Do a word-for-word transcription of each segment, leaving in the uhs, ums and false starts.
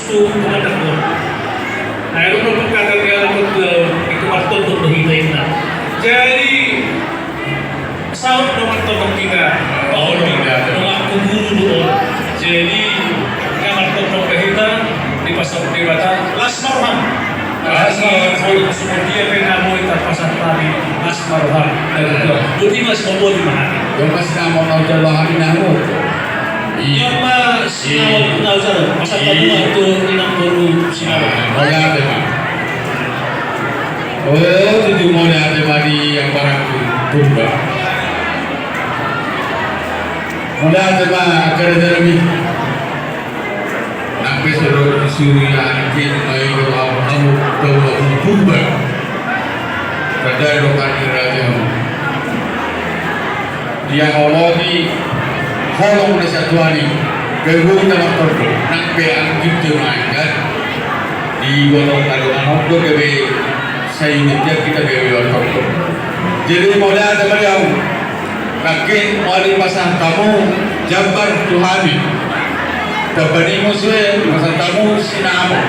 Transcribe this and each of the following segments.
Suhu pemandang gol. Nah, itu pun kata dia dapat, eh, itu martondong do hita inna. Jadi, saut do martondong hita. Oh, iya. Mengaku guru do. Jadi, dia martondong do hita, dipasaut Debata, las ma roham. Las ma roham. Seperti dia pernah mau kita pasang tadi, las ma roham. Dan itu, boti mas, boti mahal. Yang pasti nama mau jalan hami namu. Iya. Yang mas, Iya. Nah, nah, sana, masa Iya. Tadi waktu inang boru sinaro. Ah, mauliate ma. Oh, tutu mauliate ma di amparangku Purba. Mauliate ma, angka raja nami. Nang pe soro suri angkin mai do amu, amu, do amu Purba. Kada do kan raja amu. Dia holong i, holong na satuan i, gabe na martondong, nang pe anggiat do maenggan, di bolon na do anok do gabe, sai dia kita gabe martondong. Jadi mauliate ma di ahu, nangkin mau dipasahat hamu jambar tu hami. Tabaning muse dipasahat hamu sinamot.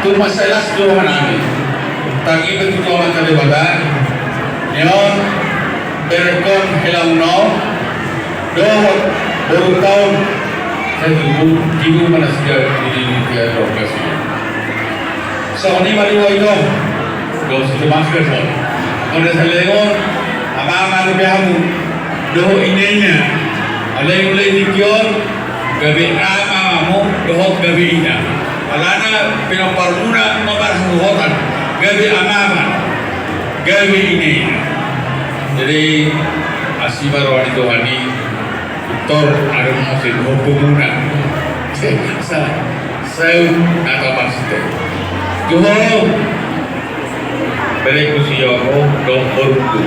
Tu mansai las do rohanami. Tangi betul tu Amanta Debata. Nion, berkon helamu no, dohot boru taon, sai tubu, tibu ma na sian di dia lokasi. Songon i ma di huaso, dohot si Tomas Berkon. Songon i ma di huaso, amang, amang, dohot inena. Alai mulai di tingki on, gabe amang hamu, dohot gabe ina. Alana pinomparmuna, nomor hamu holan, gabe amang, amang. Gabe ina. Jadi, asi ma roha ni Tuhan i, tor adong muse hompumuna. Sa-, saut na tapas te. Tuhan, berengku si Yoko, dohot borungku.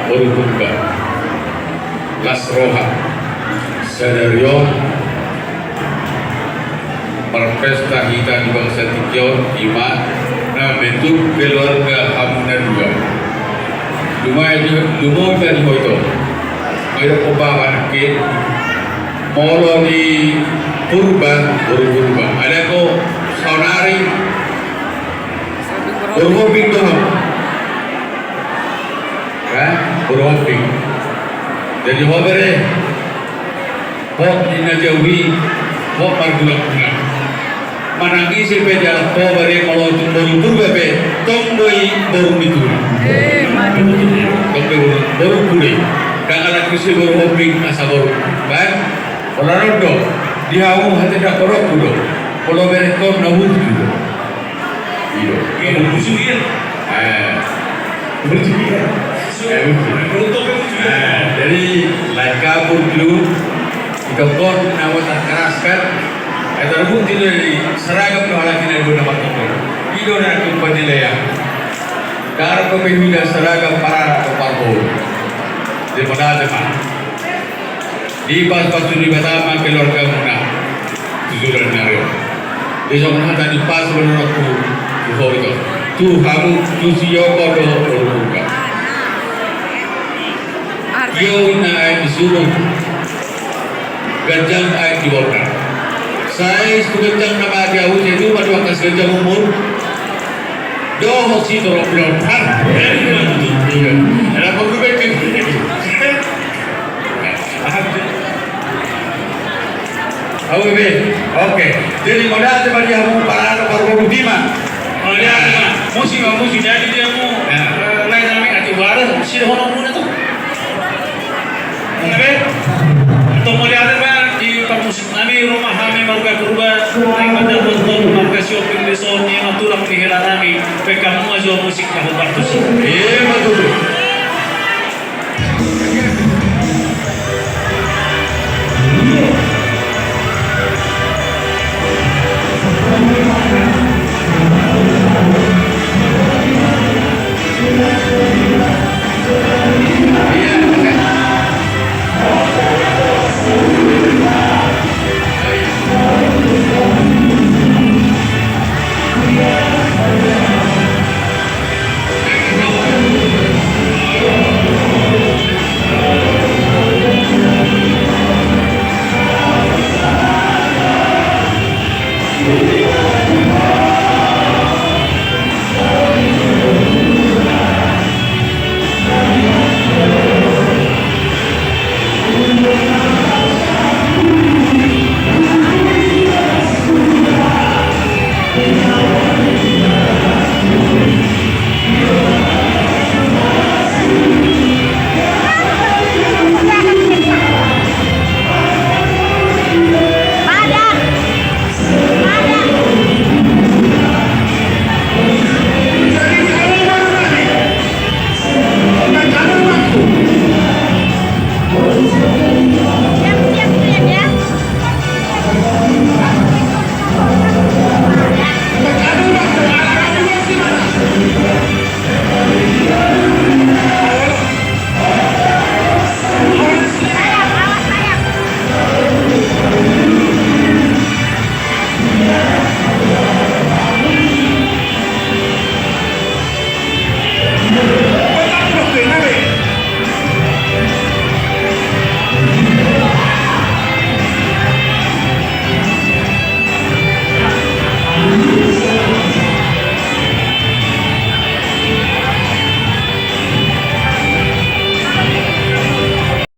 Borungku juga. Las roha. Sadari on, marpesta hita di bangso tingki on, ima na bentuk keluarga hamuna dua. Lumayan, lumayan dari hoito. Hoito ko bawa nangkin. Molo di Purba, boru Purba. Ada ko saonari. Boru Hombing do ho. Kan? Boru Hombing. Jadi ho bere. Ho di na jauhi, ho margulak-gulak. Manang ise pe dialap ho bere, molo tung boru Purba pe, tong do i boru ni tulang. Tong do i boru, boru Purba. Dang alak ise boru Hombing asa boru. Kan? Molo ro do, di hamu hata dang boru Purba. Molo bere ko na burju do. Iyo. Iyo, burju, iya. Eh. Burju, iya. Eh, burju. Burju, iya. Eh, jadi, lae kabur dulu. Idok on, nama terkeras kan. Eh, terbukti dari seragam do halak i na dua nama toko. I do na tu penilaian. Dang ro pe huida seragam parana do parboru. Di mana, di mana? Dipasupasu Debata ma keluargamuna. Tujuan nari. Dison hata dipasu ma rohangku tu ho ito. Tu hamu, tu si Yoko dohot boru Purba. Iyo inna aek di sumur. Ganjang aek di borngin. Sai tu ganjang nama di ahu, sai tu ma di bagas ganjang umur. Dohot si torop bilang pan. Iya. Ada apa gue bikin? Awe be, oke. Jadi mauliate ma di hamu parana parboru, boti ma. Mauliate ma. Musik ma, musik. Jadi dia mu, eh, lae nami, atik baru si dohononmuna tu. Oke. Tong mauliate ma di parmusik nami, rumah nami marga Purba, nami mandapot tong marga Sihombing dison, ima tulang ni hela nami, pekam mua jo musik na hupartusi. Ima